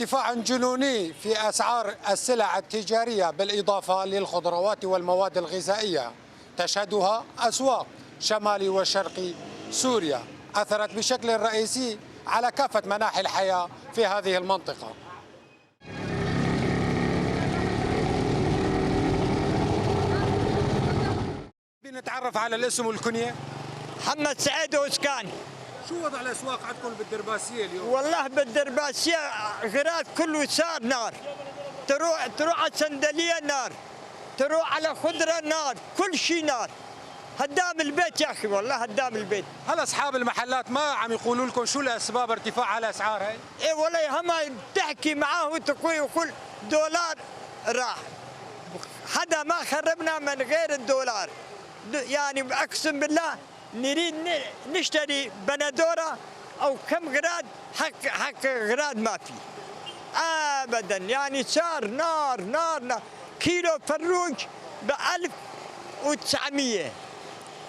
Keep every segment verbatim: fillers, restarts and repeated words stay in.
ارتفاع جنوني في أسعار السلع التجارية، بالإضافة للخضروات والمواد الغذائية تشهدها أسواق شمالي وشرقي سوريا، أثرت بشكل رئيسي على كافة مناحي الحياة في هذه المنطقة. بنتعرف على الاسم والكنية. محمد سعيد أوسكان. شو وضع الأسواق عندكم بالدرباسية اليوم؟ والله بالدرباسية غراض كله صار نار. تروح، تروح على الصندلية نار، تروح على خضرة نار، كل شي نار. هدام البيت يا أخي، والله هدام البيت. هل أصحاب المحلات ما عم يقولوا لكم شو الأسباب ارتفاع هالأسعار هاي؟ إيه والله، هم تحكي معاه وتقول، يقول: "دولار راح". حدا ما خربنا من غير الدولار. د-، يعني، أقسم بالله، نريد ن-، نشتري بندورة أو كم غراض، حق، حق غراض ما في. أبدًا، يعني، صار نار، نار، نار. كيلو فروج بألف وتسعمية،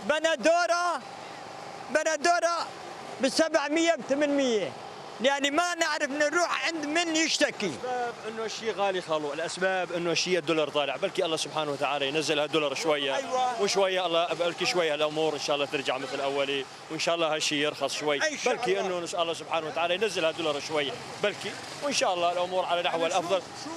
بندورة، بندورة بسبعمية، بثمنمية. يعني، ما نعرف نروح عند من يشتكي. الأسباب إنه الشي غالي خلو، الأسباب إنه الشي الدولار طالع، بلكي الله سبحانه وتعالى ينزل هالدولار شوية. أيوة. وشوية الله، بلكي شوية الأمور إن شاء الله ترجع مثل أولي، وإن شاء الله هالشي يرخص شوي. إن شاء بلكي الله. إنه نسأل الله سبحانه وتعالى ينزل هالدولار شوية، بلكي. وإن شاء الله الأمور على نحو يعني شو، الأفضل. شو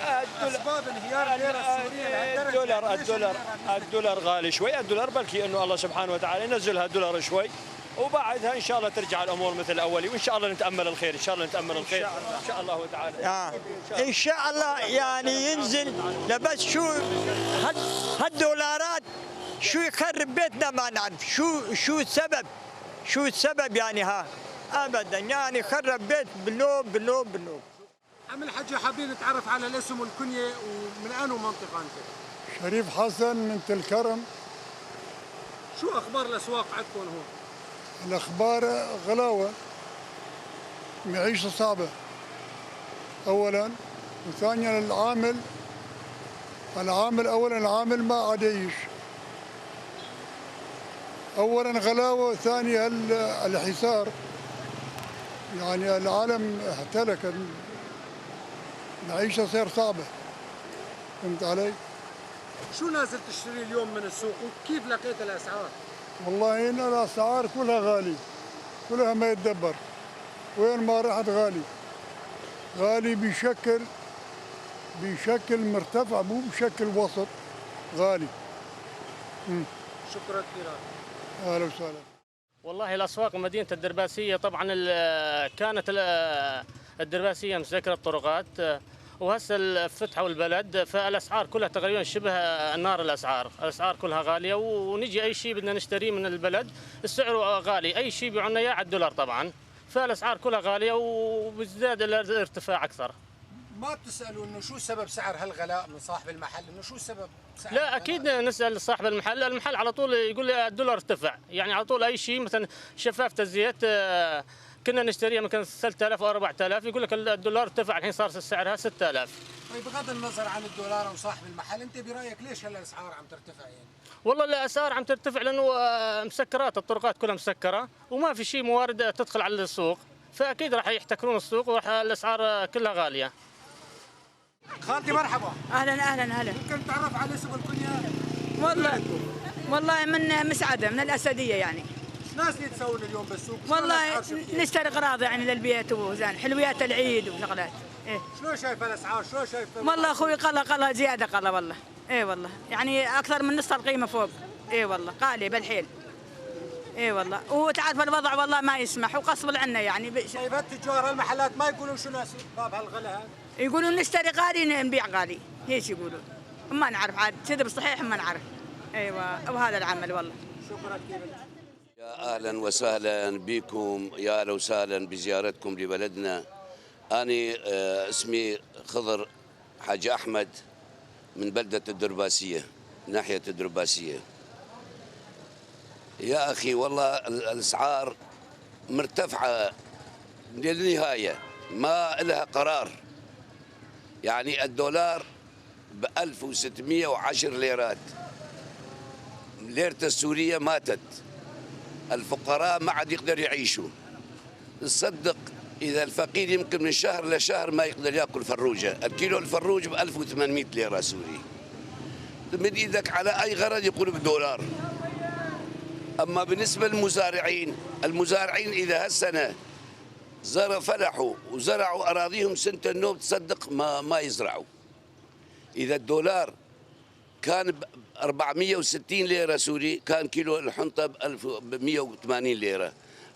آه، الدول-، أسباب انهيار الليرة السورية لهالدرجة؟ الدولار، يعني ليش الدولار، الليرة نزلت؟ الدولار غالي شوي، الدولار بلكي إنه الله سبحانه وتعالى ينزل هالدولار شوي. وبعدها إن شاء الله ترجع الأمور مثل أولي، وإن شاء الله نتأمل الخير، إن شاء الله نتأمل الخير. إن شاء الله. إن شاء الله تعالى. آه. إن شاء الله يعني ينزل، لا بس شو هال-، هالدولارات شو يخرب بيتنا ما نعرف. شو، شو السبب؟ شو السبب يعني ها؟ أبدًا، يعني خرب بيت بلو، بلو، بلو. عم الحجي، حابين نتعرف على الاسم والكنية ومن أنو منطقة أنت؟ شريف حسن من تل كرم. شو أخبار الأسواق عندكم هون؟ الأخبار غلاوة، معيشة صعبة أولًا، وثانيًا العامل، العامل أولًا العامل ما عاد يعيش. أولًا غلاوة، وثاني ال-، الحصار، يعني العالم احتلك، المعيشة صير صعبة، فهمت علي؟ شو نازل تشتري اليوم من السوق وكيف لقيت الأسعار؟ والله هنا الأسعار كلها غالي، كلها ما يتدبر، وين ما رحت غالي، غالي بشكل، بشكل مرتفع، مو بشكل وسط، غالي. مم. شكرًا كثيرًا. أهلا وسهلا. والله الأسواق مدينة الدرباسية طبعًا ال-، كانت ال-، الدرباسية مسكرة الطرقات، وهسه ال-، فتحوا البلد، فالأسعار كلها تقريبًا شبه النار. الأسعار، الأسعار كلها غالية، ونجي أي شيء بدنا نشتريه من البلد السعر غالي، أي شيء بيعنا إياه على الدولار طبعًا، فالأسعار كلها غالية وبيزداد الارتفاع أكثر. ما بتسألوا إنه شو سبب سعر هالغلاء من صاحب المحل؟ إنه شو سبب سعر لا، هالغلاء؟ أكيد نسأل صاحب المحل. المحل على طول يقول لي: "الدولار ارتفع". يعني، على طول أي شيء، مثلًا شفافة الزيت، آه، كنا نشتريها مثلًا ثلاثة آلاف أو أربعة آلاف، يقول لك: "ال-، الدولار ارتفع، الحين صار سعرها ستة آلاف". طيب، بغض النظر عن الدولار أو صاحب المحل، أنت برأيك ليش هالأسعار عم ترتفع يعني؟ والله الأسعار عم ترتفع لأنه، آه، مسكرات، الطرقات كلها مسكرة. وما في شي موارد تدخل على السوق، فأكيد راح يحتكرون السوق وراح الأسعار كلها غالية. خالتي، مرحبا. أهلًا، أهلًا، هلا. ممكن نتعرف على الاسم والكنية؟ والله، والله من مسعدة، من الأسدية يعني. ايش ناس اللي تسوون اليوم بالسوق؟ شلون والله الأسعار شفتيها؟ نشتري أغراض يعني للبيت وزين، حلويات العيد وشغلات. إيه. شلون شايفة الأسعار؟ شلون شايفة والله أخوي، قلة، قلة زيادة، قلة والله. اي والله، يعني اكثر من نص القيمة فوق. اي والله، غالي بالحيل. اي والله، وتعرف الوضع والله ما يسمح، وغصب عنا يعني ب- طيب، هالتجار، هالمحلات ما يقولون شنو اسباب هالغلا هذا؟ يقولون: "نشتري غالي، نبيع غالي"، هيك يقولون. ما نعرف عاد، كذب صحيح ما نعرف. ايوه، وهذا العمل والله. شكرًا كثير. يا أهلًا وسهلًا بكم، يا أهلًا وسهلًا بزيارتكم لبلدنا. أني، آه، اسمي خضر حاج أحمد من بلدة الدرباسية، ناحية الدرباسية. يا أخي، والله ال-، الأسعار مرتفعة للنهاية، ما إلها قرار. يعني الدولار بألف وستمية وعشر ليرات. ليرته السورية ماتت، الفقراء ما عاد يقدر يعيشوا. نصدق إذا الفقير يمكن من شهر لشهر ما يقدر ياكل فروجة، الكيلو الفروج بألف وثمانمية ليرة سوري. تمد إيدك على أي غرض يقول بدولار. أما بالنسبة للمزارعين، المزارعين إذا هالسنة زرع، فلحوا وزرعوا أراضيهم سنة النوب، تصدق ما، ما يزرعوا. إذا الدولار كان بأربعمية وستين ليرة سوري، كان كيلو الحنطة بألف، بمية وثمانين ليرة.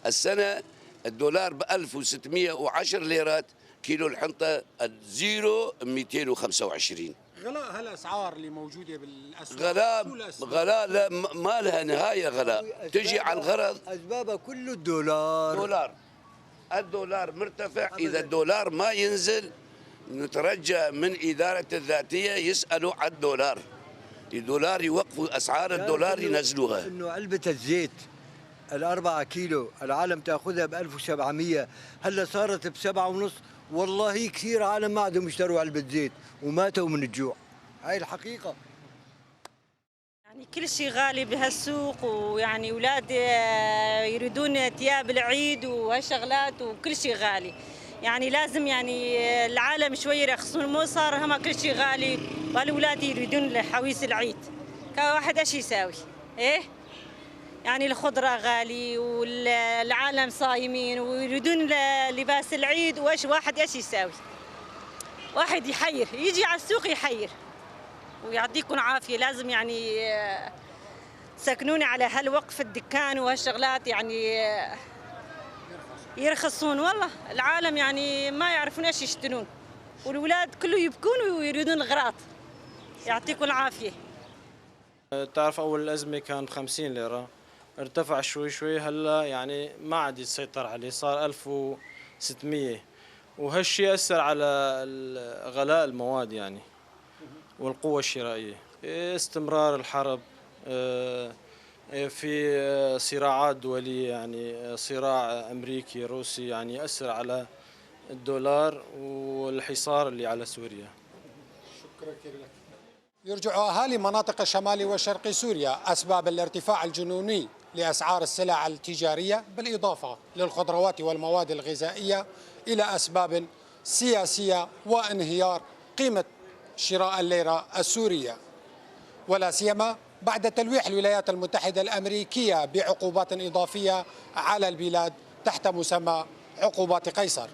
السنة الدولار بألف وستمية وعشر ليرات، كيلو الحنطة الزيرو ميتين وخمسة وعشرين. غلاء هالأسعار اللي موجودة بالأسواق، غلاء، شو الأسباب؟ غلاء لا، م-، ما لها نهاية غلاء. تجي على الغرض. أسبابها كله الدولار. دولار. الدولار مرتفع. إذا الدولار ما ينزل، نترجى من إدارة الذاتية يسألوا على الدولار. الدولار يوقفوا أسعار الدولار، ينزلوها. إنه علبة الزيت الأربعة كيلو العالم تأخذها بألف وسبعمية، هلا صارت بسبعة ونص. والله كثير عالم ما عندهم يشتروا علبة زيت وماتوا من الجوع. هاي الحقيقة. يعني كل شي غالي بهالسوق، ويعني أولاد، آه، يريدون ثياب العيد وهالشغلات، وكل شي غالي. يعني لازم، يعني، آه، العالم شوي يرخصون، مو صار هما كل شي غالي، والأولاد يريدون حويس العيد. كان واحد ايش يساوي؟ ايه؟ يعني الخضرة غالي، والعالم صايمين ويريدون ل-، لباس العيد، وايش واحد ايش يساوي؟ واحد يحير، يجي على السوق يحير. ويعطيكم عافية، لازم يعني، آه، سكنوني على هالوقف الدكان وهالشغلات، يعني، آه، يرخصون. والله العالم يعني ما يعرفون ايش يشترون، والولاد كله يبكون ويريدون الغراض. يعطيكم العافية. تعرف، أول الأزمة كان بخمسين ليرة، ارتفع شوي شوي، هلا يعني ما عاد يسيطر عليه، صار ألف وستمية، وهالشي أثر على ال-، غلاء المواد يعني، والقوة الشرائية. استمرار الحرب، آه، في، آه، صراعات دولية، يعني، آه، صراع أمريكي روسي، يعني، يأثر على الدولار والحصار اللي على سوريا. شكرًا كثير لك. يرجع أهالي مناطق الشمال وشرق سوريا أسباب الارتفاع الجنوني لأسعار السلع التجارية، بالإضافة للخضروات والمواد الغذائية، إلى أسباب سياسية وانهيار قيمة شراء الليرة السورية، ولا سيما بعد تلويح الولايات المتحدة الأمريكية بعقوبات إضافية على البلاد تحت مسمى عقوبات قيصر.